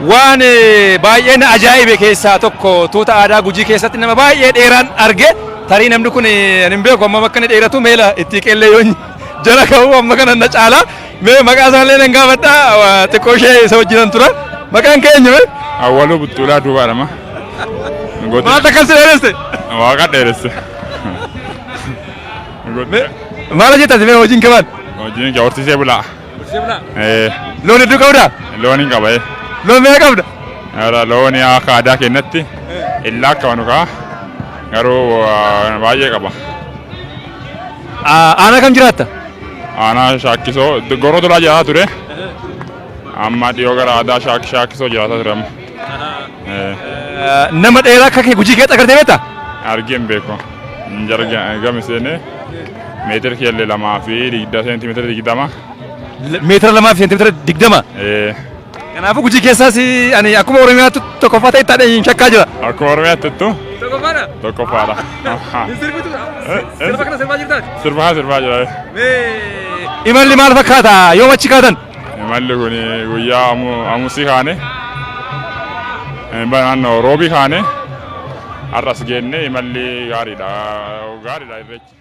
Waan baay'ee na ajaa'ibe keessaa tokko tuuta aadaa Gujii keessatti nama baay'ee dheeraan arge. Tarii namni kun ani hin beeku hammam akka inni dheeratu meela itti qeellee yoo jala ka'u amma kana na caala. Mee maqaa isaallee nan gaafadha xiqqoo ishee isa wajjinan tura. Maqaan kee eenyu mee? Awwaluu Buttuulaa Duubaa jedhama. Maal akkas si dheeresse? Waaqa dheeresse. Maal hojjetas mee hojiin kee maal? Hojiin kee horsiisee bulaa. Loon hedduu qabdaa? Loon hin qaba. Loon meeqa qabda? Ara loon akka aadaa keenyatti illaa akka wanu kaa garuu baay'ee qaba. Aanaa kam jiraatta? Aanaa Shaakkisoo goroo duraa jiraataa ture. Amma dhiyoo gara aadaa Shaakkisoo jiraataa ture amma. Nama dheeraa akka kee Gujii keessatti agartee beektaa? Argee hin beeku. Jara gami seenee meetira kiillee 2 fi 20 seentimeetira 20. Meetira 2 fi seentimeetira 20. Kanaafuu Gujii keessaas ani akkuma Oromiyaatti tokkoffaa ta'e itti hin shakkaa jira. Akkuma Oromiyaatti ittu Tokkoffaadha. tokkoffaadha. Hin sirbitu sirba kana sirbaa jirtaati. Sirbaa sirbaa jira. Imalli maal fakkaata yoom achi kaatan? Imalli kun guyyaa Amusii kaane, naannoo Roobii kaane, har'as geenne. Imalli gaariidha. Gaariidha irreechi.